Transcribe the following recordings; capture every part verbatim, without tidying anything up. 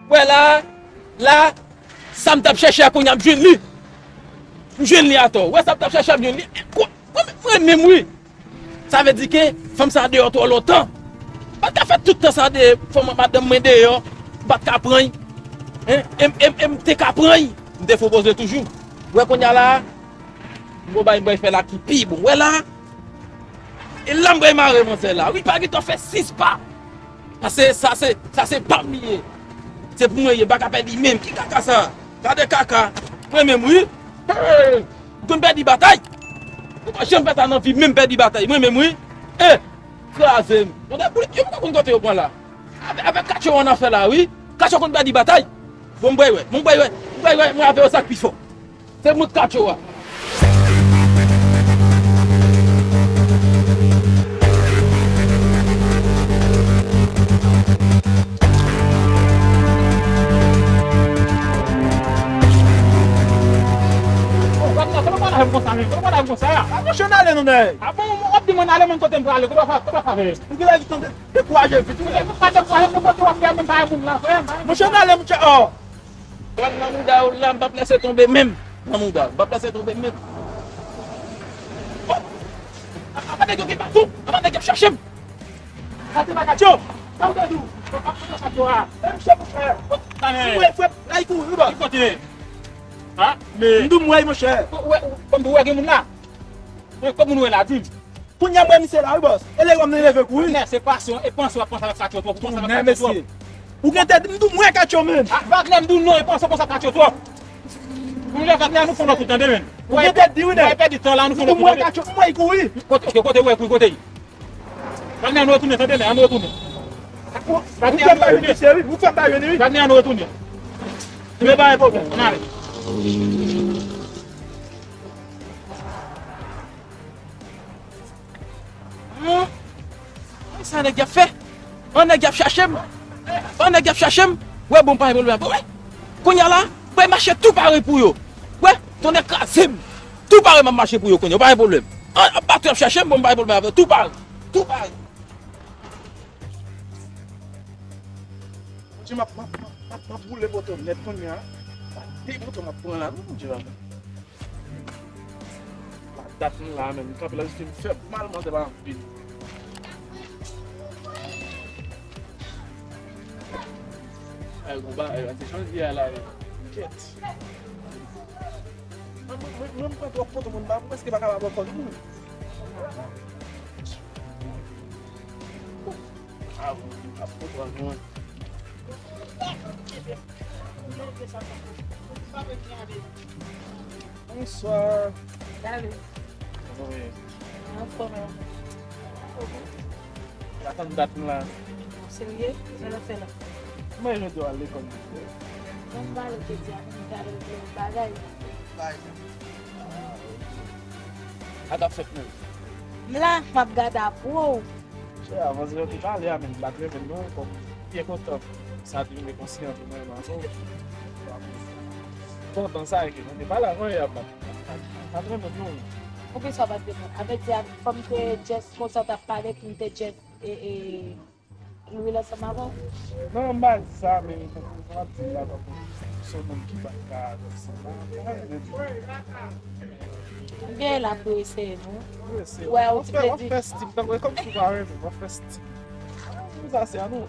Wè la, la, sa m t ap chèche a kounye a m jwenn li. M jwenn li atò. Wè sa m t ap chèche a m jwenn li. Kwa, mwen, mwen menm wi. Sa vle di ke fanm sa deyò twò lontan. M pa t ka fè tout tan sa de fanm madanm mwen deyò. M pa t ka pran l. Hein? E m, e m, e m te ka pran l. M te fè w poze toujou. Wè kounye a la, m gon bagay m pral fè la ki pi bon. Wè la. E la m pral mare manzè la. Wi, pa gentan fè sis pa. Sa se, sa se, sa se pa m li ye. Se pou mwen ye, m pa ka pèdi menm. Ki kaka sa? Gade kaka. Mwen menm, wi. Hey! M konn pèdi batay. M pa janm fè sa nan vi m, menm pèdi batay. Mwen menm, wi. Eh! Kraze m. Gade boule, yo pa konn kote yo pran la. Avè, avè katcho an afè la, wi. Katcho konn pèdi batay. Bon, m pral wè. Bon, m pral wè. M pral wè, mwen avè yo sa k pi fò. Se mout katcho a. Oh, gad sa, se pa bagay konsa, men. Se pa bagay konsa. A, monchè, n ale, non, nèg. A bon, w ap di mwen n ale, mwen kote m prale, kote w ap, kote w ap fè? M genlè vin tande dekouraje vit, wi. Ou pa dekouraje, se kote w ap fè, mwen pa moun la, frè. Monchè, n ale, monchè, oh. Gad nan mouda w la, m p ap lèse tonbe menm. Nan mouda, m p ap lèse tonbe menm. Oh! Apa nèg yo gen baton? Apa nèg yo ap chache m? Sa se pa katcho. Sa w te di w? Apa katcho a? E msye, monchè. Mwen, frè, la, li kouri, bò. Ki kote? Ha? Men. M di w, mwen, monchè. Ou wè, ou, kòm ou wè gen moun la? Wè, kòm moun wè la, di m. Kounye a m wè misye la, wi, bòs. E lè w ap leve kouri. Wagner, se pasyon, e panse w ap panse avèk katcho twòp, ou panse avèk katcho twòp. Ou gen tèt, m di w m wè katcho menm. A, Wagner, m di w non, e panse w panse ak katcho twòp. Kounye a, Wagner, nou fè yon lòt kout tande, men. Ou gen tèt di wi, nèg. Ou pèdi tan la, nou fè yon lòt kout tande. M di w m wè katcho, m wè l kouri. Kote, ok, kote w wè kouri, kote l ye? Wagner, ann retounen, tande, men, ann retounen. Ou fè m pa jwenn misye, wi. Ou fè m pa jwenn, wi. Wagner, ann retounen. Men pa gen pwoblèm, ann ale. An? Sa nèg y ap fè? An nèg y ap chache m? An nèg y ap chache m? Wè, bon, pa gen pwoblèm. Wè, kounye a la, m pral mache tou pare pou yo. Wè, tonnè kraze m. Tou pare m ap mache pou yo kounye a, pa gen pwoblèm. An, bato y ap chache m, bon, pa gen pwoblèm avè yo. Tou pare. Tou pare. Bondye, m ap, m ap, m ap, m ap boule poto nèt kounye a. Sa de poto m ap pran la, non, Bondye, papa. La dat m la menm, m kanpe la jis m fè mal, manzè pa anpil. Ay, gon bagay, se janvye a la, wi. Kèt. Mwen, mwen, mwen, mwen pran twòp poto, mwen pa, mwen prèske pa kapab ankò, non. Ah, bon, ap konprann mwen. Bonswa. Salut. Kòman w ye? Anfòm, anfòm. Anfòm. Atann dat m la. Serye? Sa l ap fè la? Kòman jodi w al lekòl jodi a? Bon, m pale jodi a, m pale de bagay. Bagay. Ah, ok. Sa k ap fèt menm? M la, m ap gade apre w. Chè, avan se yo ki pale a, men m pa t renmen non, kòm m byen kontan sa te rive konsi ant mwen menm avè w. Kontan sa e ke nou te pale avan yè, m pa t, pa t renmen non. Poukisa w pa t renmen? Avèk di a, fò m te just konsa t ap pale, pou m te just, e, e, lwil ansanm avè w? Non, m pa di sa, men tankou jan w ap di l la, tankou se yon moun ki pa t ka, se pa, pa renmen di. M gen la pou eseye, non. Ou eseye. Wè, ou ti plezi. W ap fè, w ap fè stil, tankou e kòmsi w pa renmen, w ap fè stil. Sa se a nou.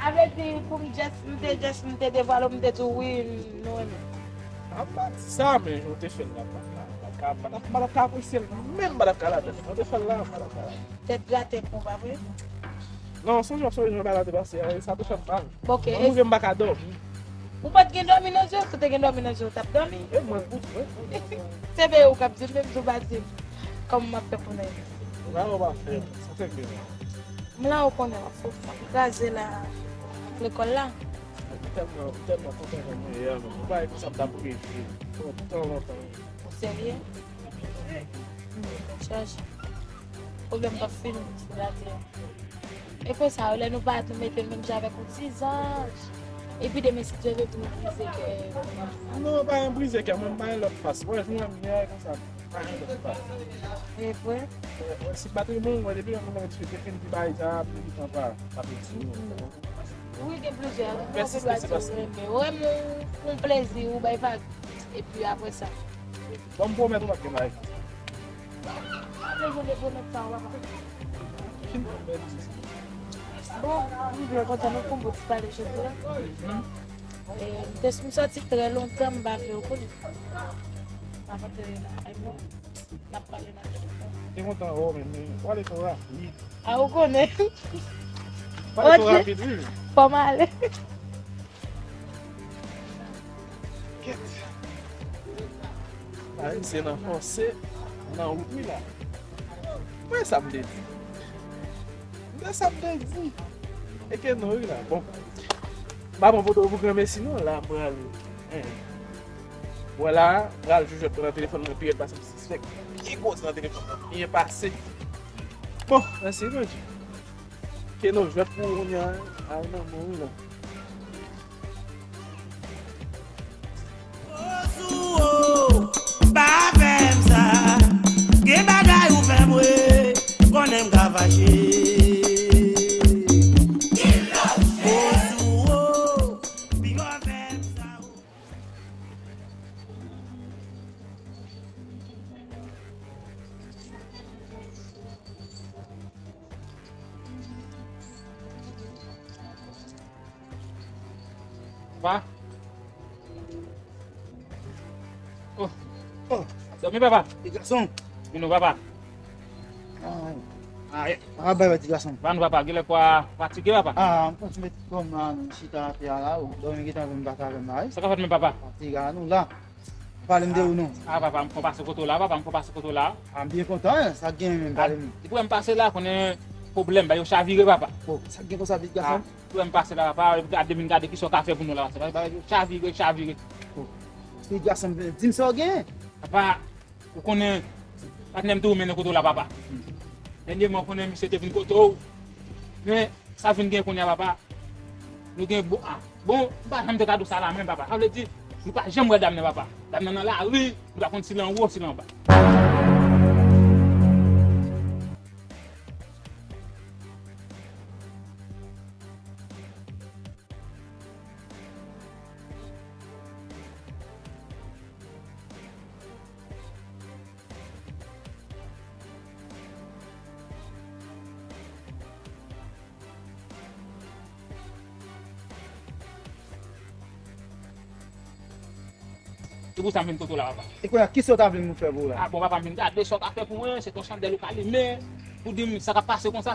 A vle di, pou m just, m te just, m te devwale w, m te di w wi, nou renmen. A, m pa di sa, men jan w te fè l la, m pa t ka, m pa t ka, m pa t ka apresye l, menm m pa t ka ladan l. Jan w te fè l la, m pa t ka ladan l. Tèt grate pou w, pa vre? Non, sonje, sonje jan bagay la te pase a, sa te fè m mal. Bon, ok, mwen, e mwen menm m pa ka dòmi. Ou pa t gen dòmi nan je w? Si w te gen dòmi nan je w, w t ap dòmi? E mwen, mwen, mwen. Se vre ou k ap di l, menm si w pa di l. Kòman m ap fè konnen? Bagay ou pa fè, sa fè ke. M la, ou konnen, w ap fè, w ap kraze la, lekòl la. Mwen tèlman, mwen tèlman kontan jan mwen ye a, men yon bagay konsa m t ap reve lontan, lontan. Ou serye? Tèt chaje. Pwoblèm p ap fini, se la te. E konsa, lè nou bat, nou mete l menm jan avèk yon ti zanj. Epi demen, si Dye vle, pou nou brize kè. Non, pa yon brize kè, mwen, m pa yon lòt fas. Wè, jwenn mwen yè, konsa, pa yon lòt fas. E vre? Wè, wè, si batri moun, wè, depi yon moun ki fin di bagay sa, pou li pa, pa pèdi. Wi, gen plizyè. Pèsiste, se pase. Ou renmen, ou fè yon plezi, ou bay vag. Epi apre sa. Bon, m pwomèt ou p ap gen bagay. Apre, jan de pwomèt sa, w ap. Bon, m byen kontan nou konn bon ti pale jodi a. E, m te, m sòti trè lontan, m pa vle w konnen. M ap antre nan kay mwen. N ap pale nan telefòn. Te kontan wè w, men, men w ale twò rapid. A, ou konnen. W ale twò rapid, wi. Fò m ale. Kèt. A, misye nan fòse, nan wout, wi, la. Mwen, sa m te di. Mwen, sa m te di. E ke non, wi, la. Bon. M pa pran foto pou granmesi, non, la, m pral. Hein. Vwala, pral joujwèt pran nan telefòn mwen, pi rèd pase m sispèk. Pi gwo nan telefòn mwen, byen pase. Bon, mèsi, Bondye. Keno jwèt pou ou kounye a, al nan men w la. Osou, pa fè m sa. Gen bagay ou fè m, wi, konnen m ka fache. Osou, piga fè m sa. Papa? Oh. Oh. Dòmi, papa? Ti gason. Vin non, papa. Ah, ah, bay, bay, ti gason. Papa, nou, papa, genlè kò a fatige, papa. Ah, m kontinye ti kòm la, nou chita atè a la, ou dòmi gentan vin bat avè m la, wi. Sa k ap fèt menm, papa? Fatige a nou la. Pale m de ou non. Ah, papa, m fon pase kote w la, papa, m fon pase kote w la. Ah, m byen kontan, sa k genyen menm, pale m. Depi w wè m pase la, konnen pwoblèm, bagay yo chavire, papa. Oh, sa k gen konsa, pitit gason? Ah, depi w wè m pase la, papa, gade, vin gade kisa w ka fè pou nou la, papa. Bagay yo chavire, chavire. Oh, pitit gason, di m sa w genyen. Papa, ou konnen, patnè m te ou mennen kote w la, papa. Dènyèman, ou konnen misye te vin kote w. Men, sa vin gen kounye a, papa. Nou gen bon, ah, bon, m pa janm te ka di w sa la menm, papa. Sa vle di, nou pa janm wè dam nan, papa. Dam nan nan lari, nou pa konn si l anwo, si l anba. Se pou sa m vin kote w la, papa. E kounye a, kisa w ta vle m fè pou ou la? Ah, bon, papa, m vin gade sa w ka fè pou mwen, se t on chandèl ou ka limen, pou di m sa k ap pase konsa.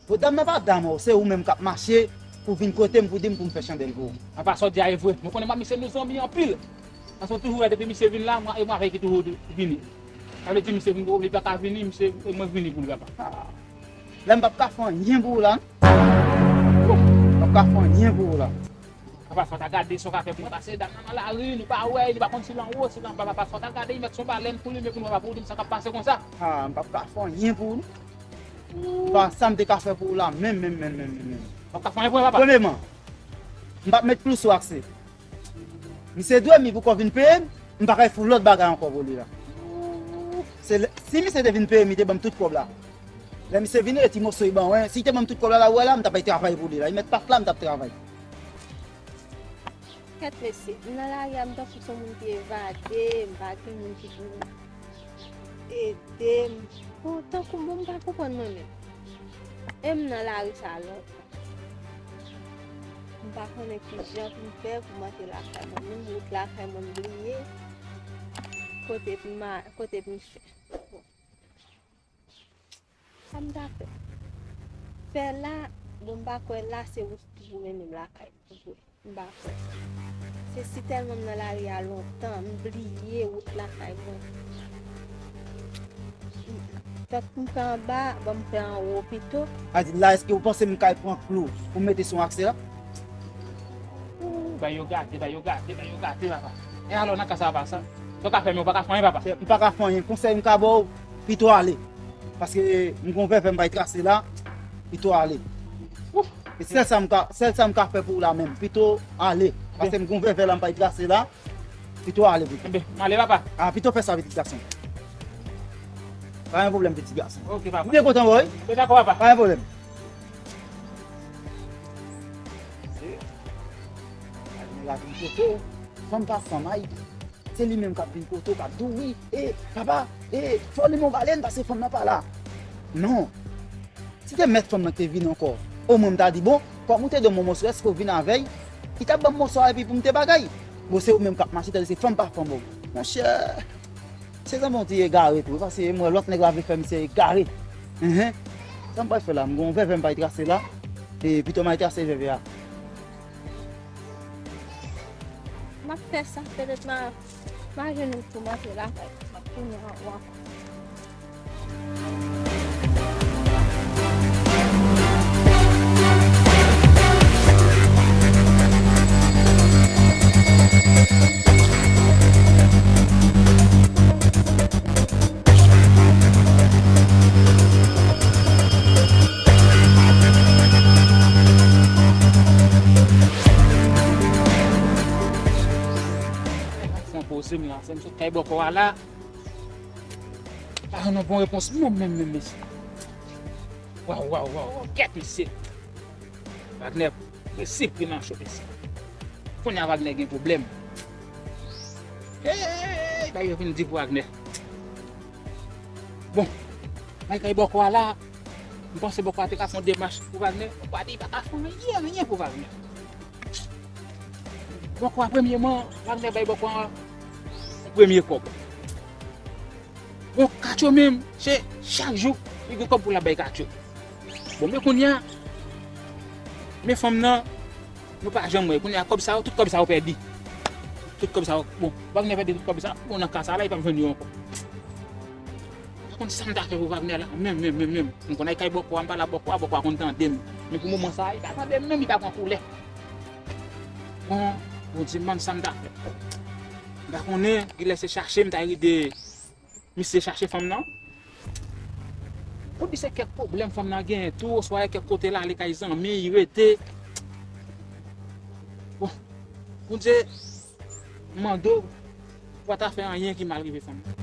Bon, dam nan pa dam ou, se ou menm k ap mache pou vin kote m pou di m pou m fè chandèl pou ou. Apa sa w di a e vre. Mwen konnen m ap misye nou zanmi anpil. Paske w toujou wè depi misye vin la, mwen, e mwen avè l ki toujou vini. Sa vle di misye vin, li pa ka vini, misye, e mwen vini pou li, papa. Ah. La m p ap ka fè anyen pou ou la. M p ap ka fè anyen pou ou la. Papa, fò w ta gade sa w ka fè pou mwen, paske dam nan nan lari, nou pa wè, nou pa konn si l anwo, si l anba, papa, fò w ta gade, mèt se yon balèn pou li, men pou nou, papa, pou w di m sa k ap pase konsa. Ah, m p ap ka fè anyen pou ou. Pa sa m te ka fè pou ou la, menm, menm, menm, menm, menm, menm. W ap ka fè anyen pou mwen, papa? Premyèman, m p ap met klou sou akse. Misye dwe m, pou kò vin peye m, m pa kay fout lòt bagay ankò pou li la. Se lè, si misye te vin peye m, li te ban m tout kòb la. Lè misye vini, e ti moso li ban mwen. Si li te ban m tout kòb la, la, ou wè la, m t ap bay travay pou li la. Li mèt pa t la, m t ap travay. Kèt mesye, m nan lari a, m tankou se yon moun ki evade, m pa gen moun ki pou ede m. Bon, tankou, bon, m pa konprann mwen menm. E m nan lari sa lontan. M pa konnen ki jan pou m fè pou m antre lakay mwen. Menm wout lakay mwen, m bliye kote m a, kote m fè. Bon. Sa m ta fè? Fè la, bon, m pa kwè la se wout ki pou mennen m lakay mwen vre. M pa kwè. Se si tèlman m nan lari a lontan, m bliye wout lakay mwen. Tank m fè anba, ban m fè anwo pito. A di la, èske ou panse m kay pran klou pou m mete sou akse a? Ou bay yo gate, bay yo gate, bay yo gate, papa. E alò, nan ka sa, papa, sa, sa w ka fè, men ou pa ka fè anyen, papa. M pa ka fè anyen. Konsèy m ka ba w, pito ale. Paske m gon vèvè m bay trase la, pito ale. Ouf! E sèl sa m ka, sèl sa m ka fè pou ou la menm, pito ale. Paske m gon vèvè la m pral trase la. Pito ale pito. Enben, m ale papa. A, pito fè sa pitit gason. Pa gen pwoblèm pitit gason. Ok papa. M byen kontan wè w wi. M dakò papa. Pa gen pwoblèm. Se, la vin kote w. Fanm pa fanm, Ayiti. Se li menm k ap vin kote w, k ap di w, wi, e, papa, e, fò w limen yon balèn, paske fanm nan pa la. Non. Si te mèt fanm nan ki te vini ankò, omwen m ta di, bon, kòm ou te di m yon moso, èske w vin avè l? Li t ap ban m moso a epi pou m te bagay. Bon, se ou menm k ap mache, tande se fanm pa fanm, o. Monchè, se zanmi w ti egare tou, paske m wè lòt nèg la vle fè misye egare. Enhen. Sa m pral fè la, m gon vèvè m pral trase la, e pito m al trase vèvè a. M ap fè sa, petèt m a, m a jwenn yon kou m antre lakay, m ap tounen anwo ankò. Fè yon poze m la, se m sot kay bòkò a la. Pa jwenn yon bon repons menm, menm, menm, mesye. Waw, waw, waw, waw, kèt, mesye. Wagner prese, pran nan cho, mesye. Kounye a Wagner gen pwoblèm. Hey, bagay yo vin di pou Wagner. Bon, m al kay bòkò a la, m panse bòkò a te ka fè yon demach pou Wagner. Bòkò a di li pa ka fè anyen, anyen pou Wagner. Bòkò a premyèman, Wagner bay bòkò a premye kòb. Bon, Katyo menm, se chak jou, li gen kòb pou l ap bay Katyo. Bon, men kounye a, men fanm nan, nou pa janm wè. Kounye a, kòb sa yo, tout kòb sa yo pèdi. Tout kòb sa yo, bon, Wagner pèdi tout kòb sa, bon, nan ka sa la, li p ap jwenn yo ankò. M pa konn sa m ta fè pou Wagner la, menm, menm, menm, menm. M konn al kay bòkò a, m pale ak bòkò a, bòkò a konn tande m. Men pou moman sa a, li pa tande m menm, li pa pran koulè. Bon, Bondye, m pa konn sa m ta fè. M pa konnen, kilè se chache m ta ride misye chache fanm nan. Pou di se kèk pwoblèm fanm nan genyen tou, oswa kèk kote l ale kay zanmi, li rete. Bon, Bondye, m mande w, pou w pa ta fè anyen ki mal rive fanm nan.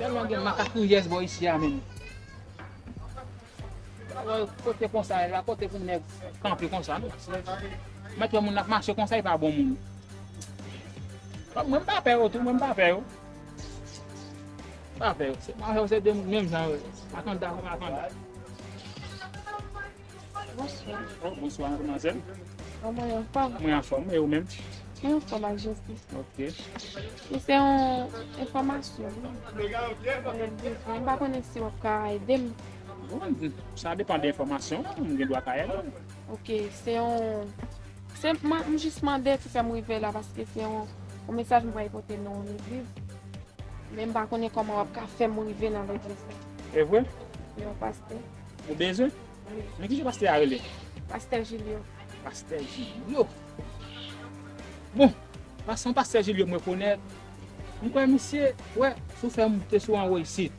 Tèlman gen makakriyès bò isi a menm. Kote konsa, e pa kote pou nèg kanpe konsa, non. Mèt wè moun ap mache konsa, e pa bon moun. Mwen, m pa pè yo tou, mwen, m pa pè yo. M pa pè yo. Se mwen, se de moun menm jan yo ye. Makanda, makanda. Bonswa. Oh, bonswa, madmwazèl. Kòman w anfòm? Mwen anfòm, e ou menm? Mwen anfòm ak Jezi. Ok. Li se yon enfòmasyon, wi. Mwen bezwen, m pa konnen si w ap ka ede m. Bon, sa depann de enfòmasyon an, m gen dwa ka ede w. Ok, se yon, se, mwen, m jis mande ki fè m rive la, paske se yon, yon mesaj m pral pote nan yon legliz. Men m pa konnen kòman w ap ka fè m rive nan legliz la. E vre? Yon pastè. Ou bezwen? Wi. Men kijan pastè a rele? Pastè Jilyo. Pastè Jilyo. Bon, paske yon pastè Jilyo m rekonèt. M kwè misye, wè, si w fè moute sou anwo isit.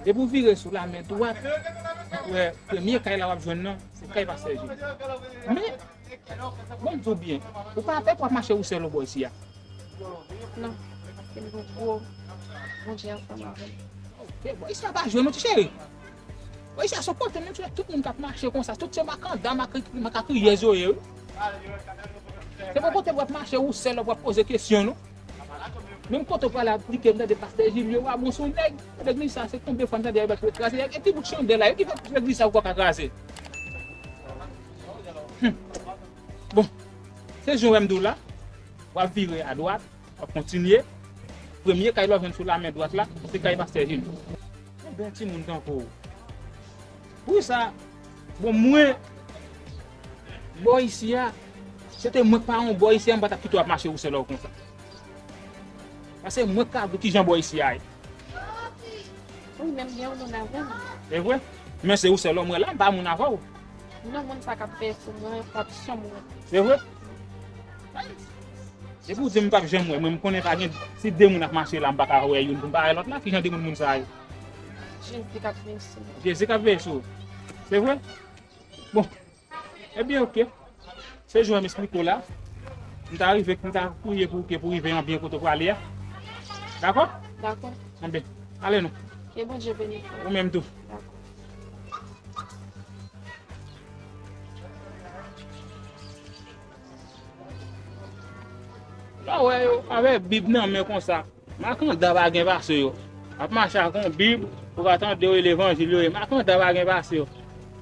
Depi w vire sou lamen dwat, m kwè premye kay la w ap jwenn nan, se kay pastè Jilyo. Men, bon, m di w byen, ou pa pè pou w ap mache ou sèl bò isi a? Non, paske m gon gwo Bondye ansanm avè m. Ok, bò isi a pa jwe non, ti cheri. Bò isi a se yon kote menm, tout moun k ap mache konsa, tout se makanda, maka-, makakriyèz yo ye, wi. Se pa kote pou w ap mache ou sèl, pou w ap poze kesyon, non. Menm kote w prale aplike, m tande pastè Jilyo a, bon, se yon nèg, legliz sa, se konbyen fwa m tande yo kraze, e ti bout chandèl la, yo ki fè legliz sa poko ka kraze. Hmm. Bon, se jan w wè m di w la, w ap vire adwat, w ap kontinye. Premye kay lè w jwenn sou lamen dwat la, se kay pastè Jilyo. Yon bon timoun tankou w. Poukisa, bon, mwen, bò isi a, se te mwen k pa yon bò isi a, m pa t ap kite w ap mache ou sèl ou konsa. Paske mwen k ka di w kijan bò isi a ye. Wi, men m gen yon moun avè m. Se vre? Men se ou sèl m wè la, m pa moun avè w. Non, moun sa k ap veye sou mwen, k ap chanm mwen. Se vre? Depi w di m p ap janm wè, mwen m konnen pa gen, si de moun ap mache la, m pa ka wè youn pou m pa wè lòt la, ki jan de moun moun sa yo? Jezi k ap veye sou mwen. Jezi k ap veye sou ou. Se vre? Bon. Ebyen, oke. Se jan m esplike w la. M ta rive, m ta priye pou ou ke pou rive an byen kote w prale a. Dakò? Dakò. Anben, ale non. Ke Bondye beni w. Ou menm tou. Dakò. Lè w wè yo avèk Bib nan men konsa, makanda pa gen pase yo. Ap mache ak yon Bib, ou ka tande yo levanjil yo ye, makanda pa gen pase yo.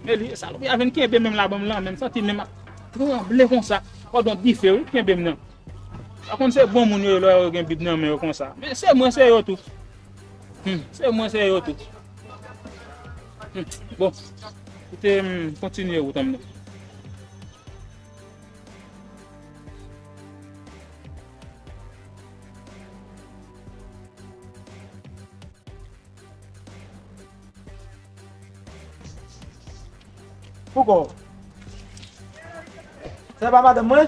Men li, salopri a vin kenbe menm la ban m lan, men m santi menm ap tranble konsa, pandan dife wi kenbe m nan. Pa konn se bon moun yo ye lè yo gen Bib nan men yo konsa. Men se mwen se yo tou. Hmm, se mwen se yo tou. Hmm, bon, koute m kontinye wout an m nan. Fouco. Se pa madanm mwen?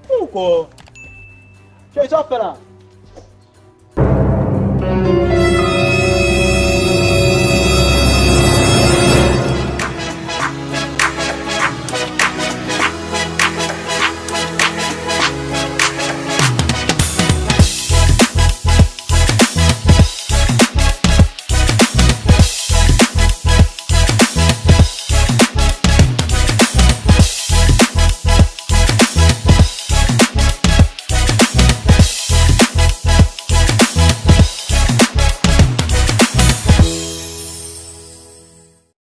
Fouco. Cheri, sa w ap fè la?